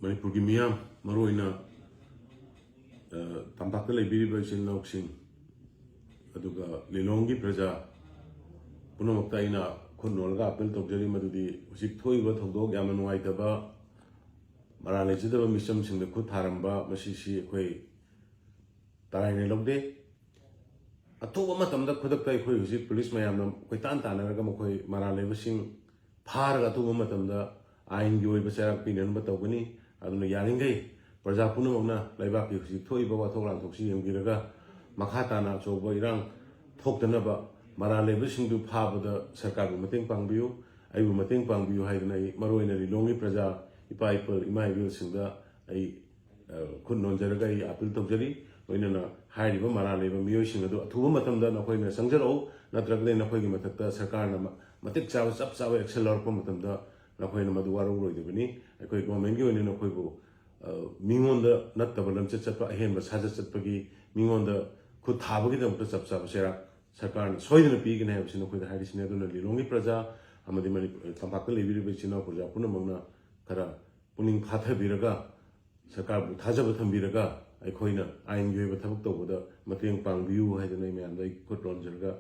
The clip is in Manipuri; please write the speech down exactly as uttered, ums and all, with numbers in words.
ꯃꯅꯤꯄꯨꯔꯒꯤ ꯃꯤꯌꯥꯝ, ꯃꯔꯨꯑꯣꯏꯅ, ꯑ, ꯇꯝꯄꯥꯛꯇ ꯂꯩꯕꯤꯔꯤꯕ ꯏꯆꯤꯜ ꯏꯅꯥꯎꯁꯤꯡ, ꯑꯗꯨꯒ ꯂꯤꯂꯣꯡꯒꯤ ꯄ꯭ꯔꯖꯥ ꯄꯨꯝꯅꯃꯛꯇ ꯑꯩꯅ ꯈꯨꯠ ꯅꯣꯜꯂꯒ ꯑꯥꯄꯤꯜ ꯇꯧꯖꯔꯤ, ꯃꯗꯨꯗꯤ ꯍꯧꯖꯤꯛ ꯊꯣꯛꯏꯕ ꯊꯧꯗꯣꯛ, ꯌꯥꯝꯅ ꯅꯨꯡꯉꯥꯏꯇꯕ, ꯃꯔꯥꯜ ꯂꯩꯖꯗꯕ ꯃꯤꯆꯝꯁꯤꯡꯗ ꯈꯨꯠ ꯊꯥꯔꯝꯕ, ꯃꯁꯤꯁꯤ ꯑꯩꯈꯣꯏ ꯇꯔꯥꯏꯅ ꯂꯧꯗꯦ꯫ ꯑꯊꯨꯕ ꯃꯇꯝꯗ ꯈꯨꯗꯛꯇ ꯑꯩꯈꯣꯏ ꯍꯧꯖꯤꯛ ꯄꯨꯂꯤꯁ ꯃꯌꯥꯝꯅ ꯀꯣꯏꯇꯥꯟ ꯇꯥꯟꯅꯔꯒ ꯃꯈꯣꯏ ꯃꯔꯥꯜ ꯂꯩꯕꯁꯤꯡ ꯐꯥꯔꯒ ꯑꯊꯨꯕ ꯃꯇꯝꯗ ꯑꯥꯏꯟꯒꯤ ꯑꯣꯏꯕ ꯆꯩꯔꯥꯛ ꯄꯤꯅꯅꯕ ꯇꯧꯒꯅꯤ꯫ ꯑꯗꯨꯅ ꯌꯥꯔꯤꯈꯩ ꯄ꯭ꯔꯖꯥ ꯄꯨꯝꯅꯃꯛꯅ ꯂꯩꯕꯥꯛꯀꯤ ꯍꯧꯖꯤꯛ ꯊꯣꯛꯏꯕ ꯋꯥꯊꯣꯛ ꯂꯥꯟꯊꯣꯛꯁꯤ ꯌꯦꯡꯕꯤꯔꯒ, ꯃꯈꯥ ꯇꯥꯅ ꯑꯆꯧꯕ ꯏꯔꯥꯡ ꯊꯣꯛꯇꯅꯕ, ꯃꯔꯥꯜ ꯂꯩꯕꯁꯤꯡꯗꯨ ꯐꯥꯕꯗ ꯁꯔꯀꯥꯔꯕꯨ ꯃꯇꯦꯡ ꯄꯥꯡꯕꯤꯌꯨ, ꯑꯩꯕꯨ ꯃꯇꯦꯡ ꯄꯥꯡꯕꯤꯌꯨ ꯍꯥꯏꯗꯅ ꯑꯩ ꯃꯔꯨꯑꯣꯏꯅ ꯂꯤꯂꯣꯡꯒꯤ ꯄ꯭ꯔꯖꯥ, ꯏꯄꯥ ꯏꯄꯨ, ꯏꯃꯥ ꯏꯕꯦꯜꯁꯤꯡꯗ ꯑꯩ, ꯑ, ꯈꯨꯠ ꯅꯣꯟꯖꯔꯒ ꯑꯩ ꯑꯥꯄꯤꯜ ꯇꯧꯖꯔꯤ꯫ ꯂꯣꯏꯅꯅ ꯍꯥꯏꯔꯤꯕ ꯃꯔꯥꯜ ꯂꯩꯕ ꯃꯤꯑꯣꯏꯁꯤꯡ ꯑꯗꯨ ꯑꯊꯨꯕ ꯃꯇꯝꯗ ꯅꯈꯣꯏꯅ ꯆꯪꯖꯔꯛꯎ, ꯅꯠꯇ꯭ꯔꯒꯗꯤ ꯅꯈꯣꯏꯒꯤ ꯃꯊꯛꯇ ꯁꯔꯀꯥꯔꯅ ꯃ-, ꯃꯇꯤꯛ ꯆꯥꯕ, ꯆꯞ ꯆꯥꯕ ꯑꯦꯛꯁꯟ ꯂꯧꯔꯛꯄ ꯃꯇꯝꯗ ꯅꯈꯣꯏꯅ ꯃꯗꯨ ꯋꯥꯔꯧꯔꯣꯏꯗꯕꯅꯤ꯫ ꯑꯩꯈꯣꯏ ꯒꯣꯔꯃꯦꯟꯒꯤ ꯑꯣꯏꯅ ꯅꯈꯣꯏꯕꯨ, ꯑ, ꯃꯤꯉꯣꯟꯗ ꯅꯠꯇꯕ ꯂꯝꯆꯠ ꯆꯠꯄ, ꯑꯍꯦꯟꯕ ꯁꯥꯖꯠ ꯆꯠꯄꯒꯤ, ꯃꯤꯉꯣꯟꯗ ꯈꯨꯠ ꯊꯥꯕꯒꯤꯗꯃꯛꯇ ꯆꯞ ꯆꯥꯕ ꯆꯩꯔꯥꯛ ꯁꯔꯀꯥꯔꯅ ꯁꯣꯏꯗꯅ ꯄꯤꯒꯅꯤ ꯍꯥꯏꯕꯁꯤ ꯅꯈꯣꯏꯗ ꯍꯥꯏꯔꯤꯁꯤꯅꯤ꯫ ꯑꯗꯨꯅ ꯂꯤꯂꯣꯡꯒꯤ ꯄ꯭ꯔꯖꯥ ꯑꯃꯗꯤ ꯃꯅꯤꯄꯨꯔ ꯇꯝꯄꯥꯛꯇ ꯂꯩꯕꯤꯔꯤꯕ ꯏꯆꯤꯟ ꯏꯅꯥꯎ ꯄ꯭ꯔꯖꯥ ꯄꯨꯝꯅꯃꯛꯅ ꯈꯔ ꯄꯨꯛꯅꯤꯡ ꯐꯥꯊꯕꯤꯔꯒ, ꯁꯔꯀꯥꯔꯕꯨ ꯊꯥꯖꯕ ꯊꯝꯕꯤꯔꯒ, ꯑꯩꯈꯣꯏꯅ ꯑꯥꯏꯟꯒꯤ ꯑꯣꯏꯕ ꯊꯕꯛ ꯇꯧꯕꯗ ꯃꯇꯦꯡ ꯄꯥꯡꯕꯤꯌꯨ ꯍꯥꯏꯗꯅ ꯑꯩ ꯃꯌꯥꯝꯗ ꯑꯩ ꯈꯨꯠ ꯅꯣꯟꯖꯔꯒ